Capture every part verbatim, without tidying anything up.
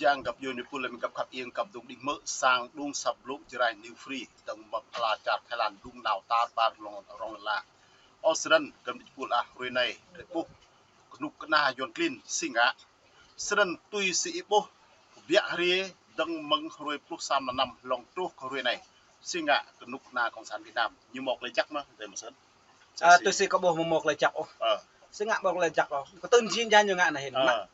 Yang găp djuai ñu pul lĕ găp khăp iêng găp dŏng đĭ hmư̆ sang đŭng săp blŭ Jrai New Free dơ̆ng mơ̆ng ala čar Thái Lan đŭng nao tar ƀar rŏng rŏng la. Ơ, snăn găp djuai pul ah hrơi anai, drei ƀuh kơnuk kơna Yuăn klin si ngă. Snăn tui si ih ƀuh, biă hriê dơ̆ng mơ̆ng hruê pluh sa mlan năm hlŏng truh kơ hruê anai. Si ngă kơnuk kơna Cộng sản Việt Nam, ñu mâo klei jăk mơ̆, drei mơ̆ snăn. Ơ, tui si kâo ƀuh mơ̆ mâo klei jăk ôh. Ơ. Si ngă mâo klei jăk ôh. Kơtưn jing jang ñu ngă anai hĭn. Ơ.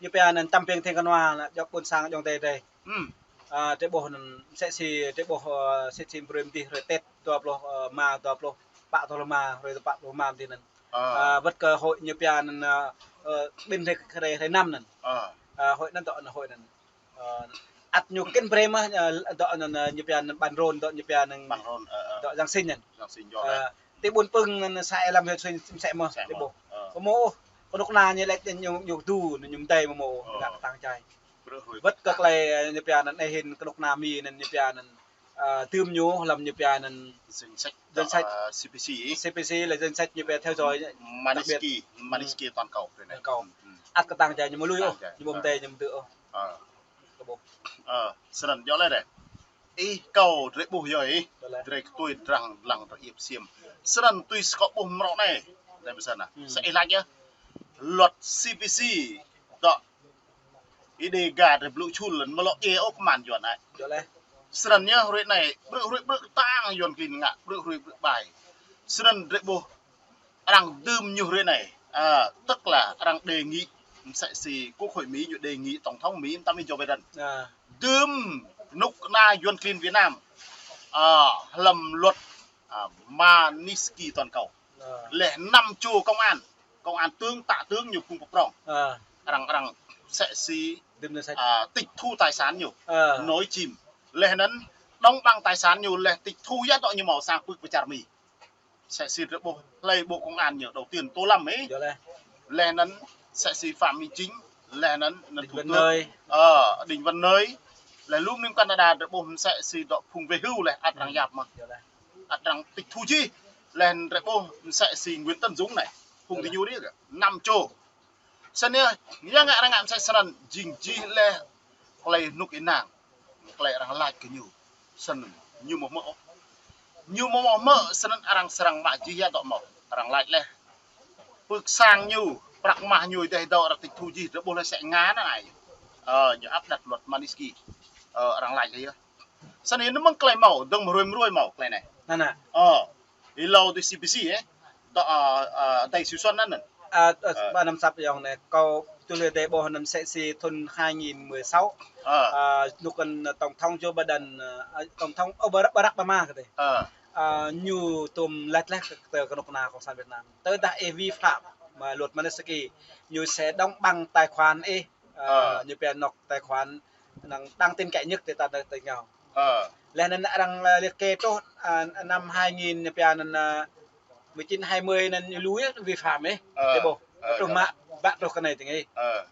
Ñu pia anăn tăm ping thing kơnua, djŏp ƀuôn sang djŏng tê tê. Hmm. Ơ, drei ƀuh anăn msĕ si, drei ƀuh, ơ, sĭt si brơi mơ̆ng dih hruê Tết dua pluh, ơ, ma, dua pluh, pă dua pluh ma, hruê pă dua pluh ma mơ̆ng dih anăn. Ơ. Ơ, wơ̆t kơ hội ñu pia anăn, ơ, ơ, ƀĭn hruê, hruê, hruê năm anăn. Ơ. Ơ, hội anăn dŏ anăn hội anăn. Ơ, ăt ñu kĭn brơi mơ̆, ơ, dŏ anăn, ơ, ñu pia anăn bản rôn, dŏ ñu pia anăn bản rôn, ơ, ơ. Dŏ Giáng sinh anăn. Giáng sinh dŏ. Ơ, lĕ. Ti ƀuôn Pưng anăn xã Ê Lâm huyện Xuân msĕ mơ̆, msĕ ti mơ̆. Ƀuh. Ơ. Mơ̆ mâo ôh, kơnuk kơna ñu lĕ ñu, ñu du, ñu mdei mơ̆ mâo ôh, ơ. Ngă kơtang čai. Brơi hruê. Wơ̆t kơ klei, ơ, ñu pia anăn anei hĭn kơnuk kơna Mi anăn ñu pia anăn, ơ, dưm ñu hlăm ñu pia anăn danh sách, danh sách, ơ, C P C. C P C lĕ danh sách ñu pia theo dõi. Magnitsky, Magnitsky toàn cầu. Toàn cầu. Ăt kơtang čai ñu mơ̆ lui ôh, ñu ƀu mdei ñu mdư̆ ôh. Ơ. Ơ, snăn djŏ lĕ drei. Ih kâo drei ƀuh yơh ih. Djŏ lĕ. Drei kơtui drăng lăng drei iĕp siêm. Snăn tui si kâo ƀuh mrâo anei. Drei mơ̆ snăn ah. Hmm. Sa ih lač yơh. Luật C P C dŏ Ih Đêga drei blŭ čhul lăn mlŏ ê ôh kman Yuăn ai. Djŏ lĕ. Snăn yơh hruê anei, brư̆ hruê brư̆ kơtang Yuăn klin ngă, brư̆ hruê brư̆ ƀai. Snăn drei ƀuh arăng dưm ñu hruê anei. À, tức là arăng đề nghị, msĕ si Quốc hội Mỹ ñu đề nghị Tổng thống Mỹ, mơtam Joe Biden. À. Dưm kơnuk kơna Yuăn klin Việt Nam. À, hlăm luật, à, Magnitsky toàn cầu. Ờ. Leh năm čô công an, công an tướng, tá tướng ñu phung pơprŏng. Ờ. Arăng, arăng msĕ si, à, tịch thu tài sản ñu. Ờ. Nói chim. Leh anăn đóng băng tài sản ñu leh tịch thu yơh dŏ ñu mâo sang pưk pơ čar Mi. Msĕ si drei ƀuh, hlei bộ công an ñu đầu tiên Tô Lâm ih. Djŏ lĕ. Leh anăn msĕ si Phạm Minh Chính, leh anăn, anăn Đinh Văn Nơi. Ờ, Đinh Văn Nơi. Leh lŏm anăn Canada drei ƀuh msĕ si dŏ phung về hưu leh ăt arăng yap mơh. Djŏ lĕ. Ăt arăng tịch thu jih. Leh drei ƀuh msĕ si Nguyễn Tấn Dũng anei. Phung diñu dih kơ năm čô. Snăn yơh, ya ngă arăng ngă msĕ snăn jing jih leh klei hnŭk ênang. Klei arăng lač kơ ñu. Snăn ñu mơ̆ mơ̆. Ñu mơ̆ mơ̆ snăn arăng srăng mă jih ya dŏ mơ̆. Arăng lač leh. Pưk sang ñu, prăk mah ñu dêh dŏ arăng tịch thu jih, drei ƀuh leh sĕ ngă anăn ai. Ơ, ñu áp đặt luật Magnitsky. Ơ, arăng lač leh yơh. Snăn anei mơ̆ng klei mâo, dơ̆ng mơ̆ hruê mơ̆ mrâo mâo klei anei. Anăn. Ơ, êlâo dih C P C, ơ. Dŏ, ơ, ơ, adai Siu Suôn anăn. Ơ, ơ, ơ. Ba năm săp yŏng anei, kâo tui leh drei ƀuh anăn msĕ si thŭn hai nghìn mười sáu. Ơ. Ơ, hnŭk kăn Tổng thống Joe Biden, ơ, Tổng thống, ơ, Barack, Barack Obama kơ dih. Ơ. Ơ, ñu tuôm lač leh kơ, kơ kơnuk kơna Cộng sản Việt Nam. Tơdah ih vi phạm, mà luật Magnitsky, ñu sẽ đóng băng tài khoản ih. Ơ, ơ. Ñu pia anŏ tài khoản năng đáng tin cậy nhất ti ta, ti ngao. Ơ. Leh anăn arăng, ơ, liệt kê truh, ơ, năm hai nghìn ñu pia anăn, ơ, mười chín hai mươi anăn ñu lui vi phạm ih. Ơ. Ti ƀuh. Ơ, truh ơ. Mă, ƀă truh kơ anei tĭng ih. Ơ.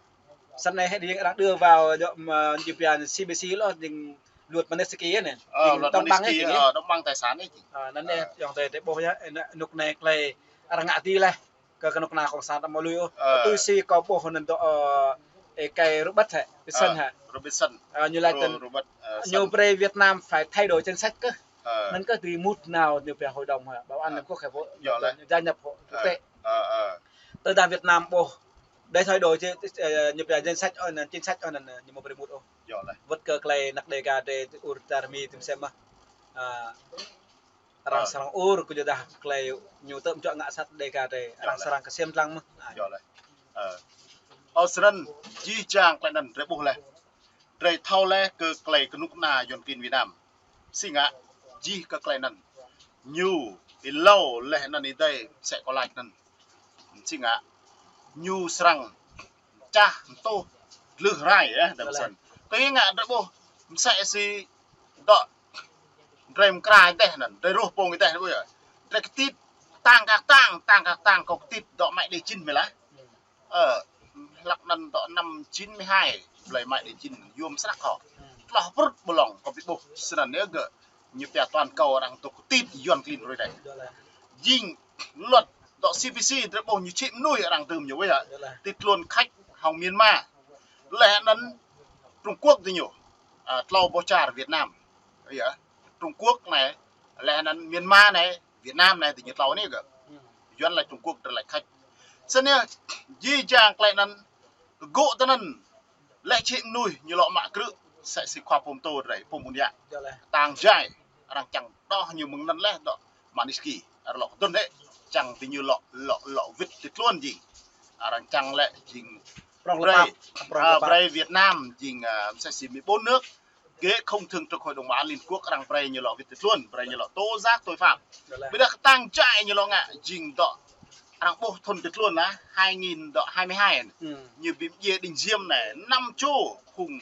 Snăn anei hĕ ding arăng đưa vào dŏ, ơ, ñu pia anăn C P C lŏ ding luật Magnitsky anăn. Ơ, ding luật đóng băng Magnitsky, ih, ding ih. Ơ, đóng băng tài sản ih. Ơ, anăn anei, ơ. Yŏng drei, drei ƀuh yơh, ơ, hnŭk anei klei arăng ngă dih leh. Kơ kơnuk kơna Cộng sản ta mâo lui ôh. Ơ. Tui si kâo ƀuh anăn dŏ, ơ, ê, kơi Robert hĕ, Robinson hĕ. Ơ, Robinson. Ơ, ñu lač tăn, Robert, ơ, ñu brơi Việt Nam phải thay đổi chính sách kơ. Ơ. Anăn kơ dưi mŭt nao ñu pia hội đồng hĕ, bảo an Liên Hợp Quốc hĕ, hội, djŏ lĕ. Gia nhập hội quốc tế. Ơ, ơ. Tơdah Việt Nam ƀuh, để thay đổi chứ, ơ, ñu pia danh sách, ơ, anăn, chính sách, ơ, anăn, ñu mơ̆ brơi mŭt ôh. Djŏ lĕ. Wơ̆t kơ klei anak Đêga drei ur čar Mi tĭm sem mơh. Ơ. Arăng srăng ur kơ yua dah klei ñu tơm čuă ngă sat Đêga drei. Arăng srăng ksiêm dlăng mơh. Ơ. Ơ, snăn jih jang klei anăn drei ƀuh leh. Drei thâo leh kơ klei kơnuk kơna Yuăn klin Việt Nam. Si ngă jih kơ klei anăn. Ñu êlâo leh anăn ih dei msĕ kâo lač anăn. Si ngă ñu srăng čah mtuh dlưh rai, ơ, dăm săn. Kơ ih ngă drei ƀuh msĕ si dŏ drei mkra dêh anăn, drei ruh pông dêh anăn ƀuh yơh. Drei kơtit tăng kơ tăng, tăng kơ tăng kâo kơtit dŏ Mãi Đê Chinh mơ̆ lah. Ơ, hlăk anăn dŏ năm chín mươi hai, blei Mãi Đê Chinh, yuôm snăk kâo. Tloh prŭt ƀlŏng kâo ƀu ƀuh, snăn yơh gơ̆. Ñu pia toàn cầu arăng dŏ kơtit Yuăn klin hruê anei. Jing luật dŏ C P C drei ƀuh ñu čih mơnuih arăng dưm ñu wơ̆t hă. Ti tluôn Khač hŏng Myanmar. Leh anăn Trung Quốc diñu, a, tlâo boh čar Việt Nam. Yơh. Trung Quốc anai, laih anŭn Myanmar anai, Việt Nam anai diñu tlâo anai kơ. Yuan laĭ Trung Quốc, drơi laĭ Khač. Snăn yơh, jih jang tơlơi anŭn, kơ gŏ tơ anŭn, lĕ čĭ mơnuih ñu lŏ mă krư̆, msĕ si khua pô mtô drơi, pô mŭn yă. Tang jai, arăng čang đŏh ñu mơ̆ng anŭn laih dŏ Magnitsky, arăng lŏ kơdŭn hĕ, čang diñu lŏ, lŏ, lŏ wĭt tui tluôn jing. Arăng čang lĕ jing prŏng brơi, lơpap, prŏng a, lơpap. Brơi Việt Nam jing, a, msĕ si mơnuih bốn nước, ghế không thường trực Hội đồng Bảo an Liên Quốc arăng brơi ñu lŏ wĭt tui tluôn, brơi ñu lŏ tố giác tội phạm. Ƀiădah kơ tang jai ñu lŏ ngă jing dŏ. Arăng ƀuh thŭn tui tluôn lah, hai nghìn dŏ hai mươi hai. Ñu bi mdjiê đĭng jĕ anai, năm čô phung,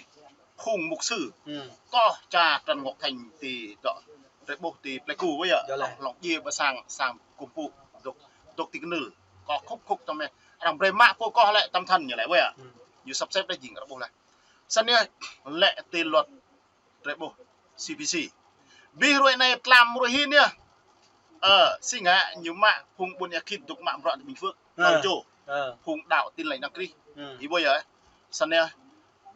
phung mục sư. Kơ čar Trần Ngọc Thành ti dŏ, drơi ƀuh ti Pleiku wơ̆t yơh. Hlŏng, hlŏng djiê ƀơi sang, sang kơkuh pơpŭ, dŏ, dŏ ti kơnưl. Kơ khŭk khŭk tơm anai. Arăng brơi mă pô kơ lĕ tâm thần ñu lĕ wơ̆t yơh. Ñu sắp xếp đah jing arăng ƀuh laih. Snăn yơh lĕ ti luật drơi ƀuh C P C. Bih hruê anai tlam hruê hin yơh. Ơ, si ngă ñu mă phung ƀuôn Ea Khit dŏ mă bruă ti Bình Phước. Tlâo čô. Phung đạo Tin Lành Đấng Christ. Ih ƀuh yơh. Snăn yơh.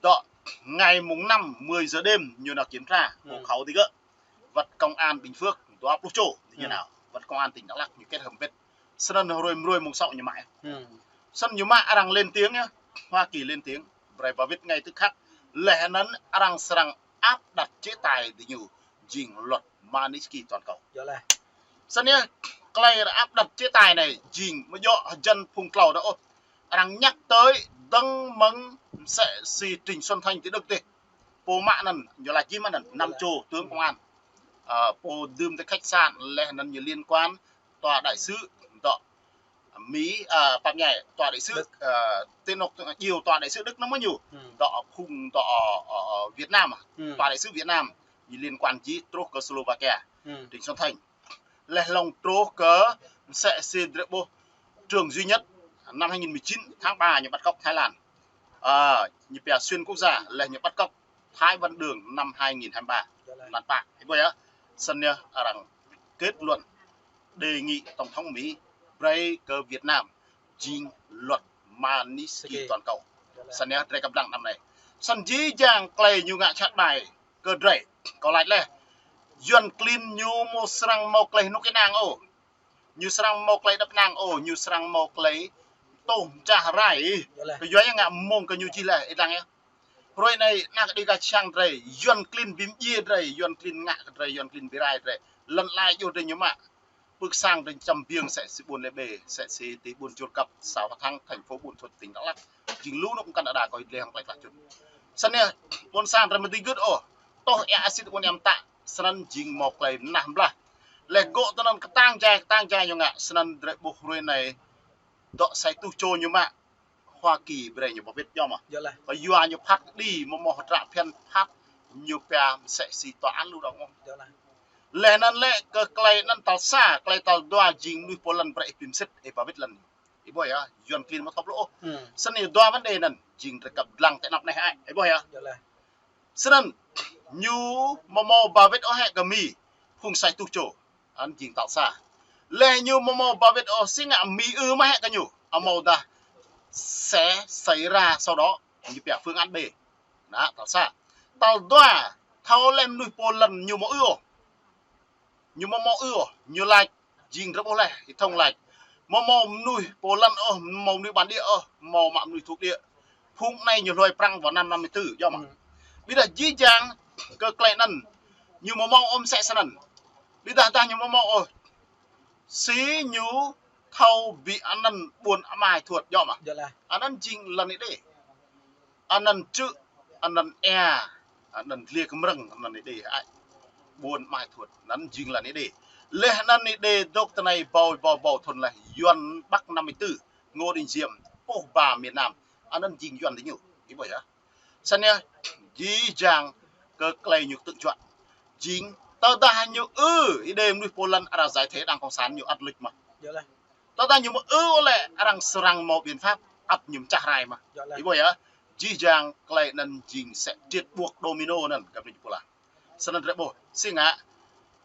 Dŏ ngày mùng năm, mười giờ đêm, ñu nao kiểm tra hộ khẩu ti gơ̆. Wăt công an Bình Phước, dua pluh čô, ñu nao. Wăt công an tỉnh Đắk Lắk, ñu kết hợp wĭt. Snăn hruê mơ̆ng hruê mùng sáu ñu mă. Snăn ñu mă arăng lên tiếng yơh. Hoa Kỳ lên tiếng. Brơi ba wĭt ngay tức khắc. Laih anŭn arăng srăng áp đặt chế tài diñu jing luật Magnitsky toàn cầu. Snăn yơh, tơlơi áp đặt chế tài anai jing mơ̆ djơ̆ hơjăn phung tlâo dŏ ôh. Arăng nhắc tới dơ̆ng mơ̆ng msĕ si Trịnh Xuân Thanh ti Đức tih. Pô mă anŭn, ñu laĭ jih mơ̆ anŭn, năm čô tướng công an. Ơ, pô dưm ti khách sạn, laih anŭn ñu liên quan tòa đại sứ dŏ Mỹ, ơ, pap ñai, tòa đại sứ, ơ, ti anŏ, djiêu tòa đại sứ Đức anŭn mơ̆ ñu. Dŏ phung dŏ, ơ, ơ, Việt Nam, tòa đại sứ Việt Nam, ñu liên quan jih truh kơ Slovakia. Trịnh Xuân Thanh. Laih hlŏng truh kơ msĕ si drơi ƀuh Trương Duy Nhất, năm hai nghìn mười chín tháng ba ñu bắt cóc Thái Lan. Ơ, ñu pia xuyên quốc gia, laih ñu bắt cóc Thái Văn Đường năm hai nghìn hai mươi ba. Lăn pă, ih ƀuh yơh. Snăn yơh arăng kết luận đề nghị Tổng thống Mỹ brơi kơ Việt Nam jing luật Magnitsky toàn cầu. Snăn yơh drơi kơplah năm anai. Snăn jih jang tơlơi ñu ngă čăt ƀai kơ drơi. Kâo laĭ laih. Yuan klin ñu mơ̆ srăng mâo tơlơi hnŭk ênang ôh. Ñu srăng mâo tơlơi đăp ênang ôh, ñu srăng mâo tơlơi tŏh mčah rai. Kơ yua ñu ngă mơ̆ng kơ ñu jih laih, ih lăng yơh. Hruê anai, ană kơ Dega čang drơi, Yuan klin bi mdjiê drơi, Yuan klin ngă kơ drơi, Yuan klin bi rai drơi. Lŏn lai djuh drơi ñu mă. Pưk sang drơi čăm biêng msĕ si ƀuôn Lê Bê, msĕ si ti ƀuôn Jur Kăp, xã Hòa Thắng, thành phố Buôn Thuột, tỉnh Đắk Lắk. Jing lu anŏ mơkăn đa đa kơ ih lĕ hăng tơlơi tlah čŭn. Snăn yơh, ƀuôn sang drơi mơ̆ dưi gưt ôh. Tŏh êa asit ƀuôn êa mtă, snăn jing mâo tơlơi mơnah blah. Laih gŏ tơ anŭn kơtang jai, kơtang jai ñu ngă, snăn drơi ƀuh hruê anai. Dŏ sa êtuh čô ñu mă, Hoa Kỳ brơi ñu ba wĭt yơh mơ̆. Kơ yua ñu phat kơđi, mơ̆ mâo hơdră phiăn phat, ñu pia msĕ si tòa án lu dŏng mơ̆. Laih anŭn lĕ kơ tơlơi anŭn tal sa, tơlơi tal dua jing mơnuih pô lăn brơi ih pim sĭt, ih ba wĭt lăn. Ih ƀuh yơh, Yuan klin mơ̆ thâo plư ôh. Snăn yơh dua vấn đề anŭn, jing drơi kăp lăng tơ anăp anai hă, ih ƀuh yơh. Snăn, ñu mơ̆ mâo ba wĭt ôh hĕ kơ Mi, phung sa êtuh čô. Anŭn jing tal sa. Laih ñu mơ̆ mâo ba wĭt ôh si ngă Mi ư mơ̆ hĕ kơ ñu. Amâodah sẽ xảy ra sau đó, ñu pia phương án B. Anŭn, tal sa. Tal dua, thâo lĕ mơnuih pô lăn ñu mơ̆ ư ôh. Ñu mơ̆ mâo ư ôh, ñu laĭ jing drơi ƀuh laih, ih thông laih. Mơ̆ mâo mơnuih pô lăn ôh, mâo mơnuih bản địa ôh, mâo mă mơnuih thuộc địa. Phung anai ñu hluai prăng vào năm năm mươi tư, yơh mơ̆. Ƀiădah jih jang kơ tơlơi anŭn, ñu mơ̆ mâo ôh msĕ snăn. Ƀiădah dah ñu mơ̆ mâo ôh. Si ñu thâo ƀĭ anăn ƀuôn Amai Thuôt, yơh mơ̆. Anăn jing lăn Êđê. Anăn čư̆, anăn êa, anăn dliê kơmrơ̆ng, anăn Êđê hă. Ƀuôn Amai Thuôt, anăn jing lăn Êđê. Laih anăn Êđê dŏ tơ anai ƀâo, ƀâo, ƀâo thŭn laih Yuan Bắc năm mươi tư, Ngô Đình Diệm, pôh ba miền Nam, anăn jing Yuan diñu, ih ƀuh yơh. Snăn yơh, jih jang kơ tơlơi ñu tơ̆ng juă. Jing, tơdah ñu ư, Êđê mơnuih pô lăn arăng giải thể đảng cộng sản ñu ăt luč mơ̆. Tơdah ñu mơ̆ ư ôh lĕ arăng srăng mâo biện pháp ăt ñu mčah rai mơ̆. Ih ƀuh yơh, jih jang tơlơi anăn jing msĕ triệt buộc domino anăn kơ mơnuih pô lăn. Snăn drơi ƀuh, si ngă,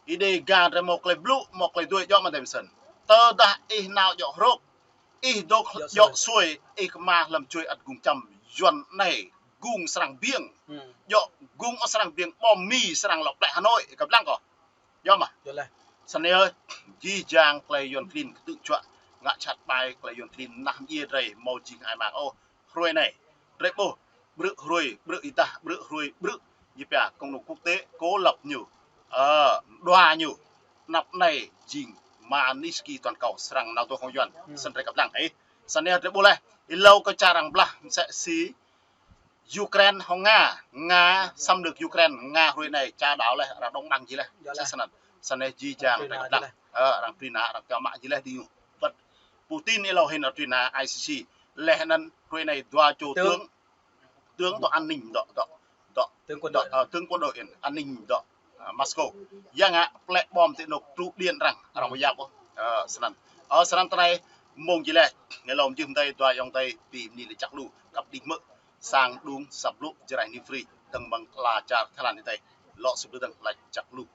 Êđê ga drơi mâo tơlơi blŭ, mâo tơlơi dui djŏ mơ̆ tơm snăn. Tơdah ih nao djŏ hrŏk, ih dŏ djŏ sui, ih kơma hlăm čuê ăt gŭng čăm, Yuan anai, gŭng srăng biêng. Hmm. Yua gŭng ôh srăng biêng, bom Mi srăng lŏ plĕ Hà Nội, kăp lăng kâo. Yua mơ̆? Yua lĕ. Snăn yơh, jih jang tơlơi Yuăn klin kơtư̆ juă, ngă jhat ƀai tơlơi Yuăn klin, nah mơ̆ drei hmâo jing ai mang ôh. Hruê anai, drei ƀuh, ƀrư̆ hruê, ƀrư̆ ih dah, ƀrư̆ hruê, ƀrư̆, ñu pia cộng đồng quốc tế cô lập ñu. Ơ, đua ñu. Anăp anai jing Magnitsky toàn cầu srăng nao tuh hŏng Yuăn. Hmm. Snăn drei kăp lăng, ih. Snăn yơh drei ƀuh leh, ih hlâo kơ čar arăng blah, msĕ si Ukraine hŏng Nga, Nga xâm lược Ukraine, Nga hruê anai ča đao leh, arăng dŏng mơ̆ng jih leh. Yua leh. Snăn, snăn jih jang arăng kăp lăng. Ơ, arăng prina, arăng kơ mă jih leh dih ñu. Băt Putin ih hlâo hĭn arăng prina I C C. Leh anăn hruê anai dua čô tướng, tướng, tướng dŏ an ninh dŏ, dŏ, dŏ, tướng quân đội, ơ, tướng quân đội an ninh dŏ, ơ, Moscow. Yang ngă plĕ bom ti anôk tru điện arăng, arăng ƀu yap ôh. Ơ, snăn. Ơ, snăn tơlơi mơ̆ng jih leh, ih hlâo mơjưh mơdơi dua ayŏng adơi, pi mni lĕ čăk lu, kăp đĭ mơ̆ sang đŭng săp lu Jrai New Free, dơ̆ng mơ̆ng ala čar Thái Lan adih. Lŏ sŭp dơ̆ng lĕ čăk lu.